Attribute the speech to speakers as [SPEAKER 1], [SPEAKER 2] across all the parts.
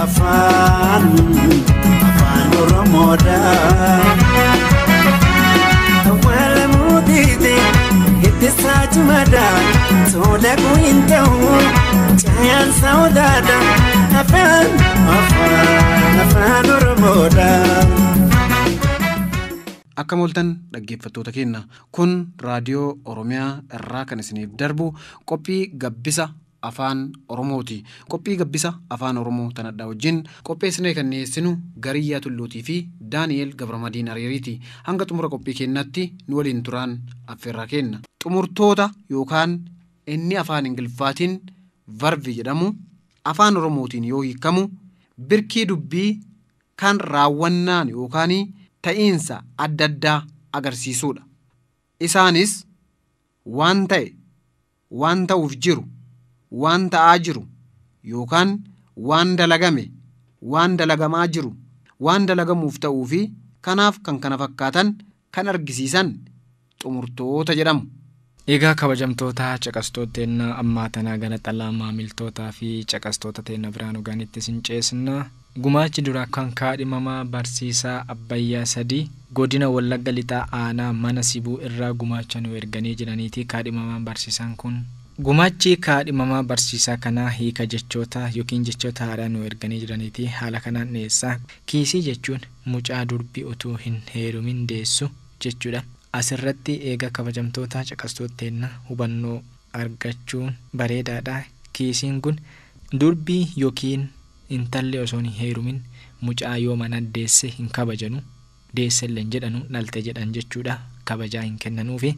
[SPEAKER 1] Afaan Afaan Oromoodha. Awwaala mootiite itti saachumada tola kuin ta'u caayaan saawwataadha. Afaan Afaan Afaan Oromoodha.
[SPEAKER 2] Akka mooltan dhaggeeffattoota keenya kun raadiyoo Oromiyaa irraa kan isiniif darbu qophii gabbisa Afaan Oromooti. Qophii gabbisa Afaan Oromoo tanadhaa wajjin qopheessinee kan dhiyeessinu Gariyyaa Tulluutii fi Daani'eel Gabramadiin Ariiriiti. Hanga xumura qophii keenyaatti nu waliin turaan affeerraa kenna. Xumurtoota yookaan inni afaan Ingiliffaatiin verbi jedhamu afaan Oromootiin yoo hiikamu birkii dubbii kan raawwannaan yookaan ta'iinsa adda addaa agarsiisudha. Isaanis waan ta'e, waan ta'uuf jiru, waan ta'aa jiru yookaan waan dalagame, waan dalagamaa jiru, waan dalagamuuf ta'uu fi kanaaf kan kana fakkaatan kan argisiisan xumurtoota jedhamu.
[SPEAKER 3] Egaa kabajamtoota caqastoota teennaa ammaa tanaa gara xalaa maamiltootaa fi caqastoota teenna biraan ogaanitti isin ceesna. Gumaachi duraa kan kaadhimamaa barsiisaa Abbayyaa Sadii godina Wallagga Lixaa aanaa mana Sibuu irraa gumaacha nu erganii jiraniiti kaadhimamaan barsiisaan kun. Gumaachi kaadhimamaa barsiisaa kanaa hiika jechoota yookiin jechoota haaraa nu erganii jiraniiti haala kanaan dhiyeessa. Kiisii jechuun mucaa durbi utuu hin heerumin deessu jechuudha. Asirratti eega kabajamtoota caqastoota teenna hubannoo argachuun bareedaadha. Kiisiin kun durbii yookiin intalli osoo hin heerumin mucaa yoo mana deesse hin kabajanu, deesse illee hin jedhanu, dhalte jedhan jechuudha. Kabajaa hin kennanuufi.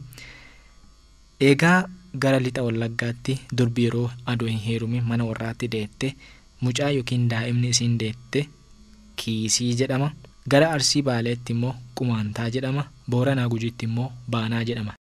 [SPEAKER 3] Egaa gara lixa Wallaggaatti durbi yeroo adoo hin heerumin mana warraatti deette mucaa yookiin daa'imni isiin deette kiisii jedhama. Gara Arsii Baaleetti immoo qumaantaa jedhama. Booranaa Gujiitti immoo baanaa jedhama.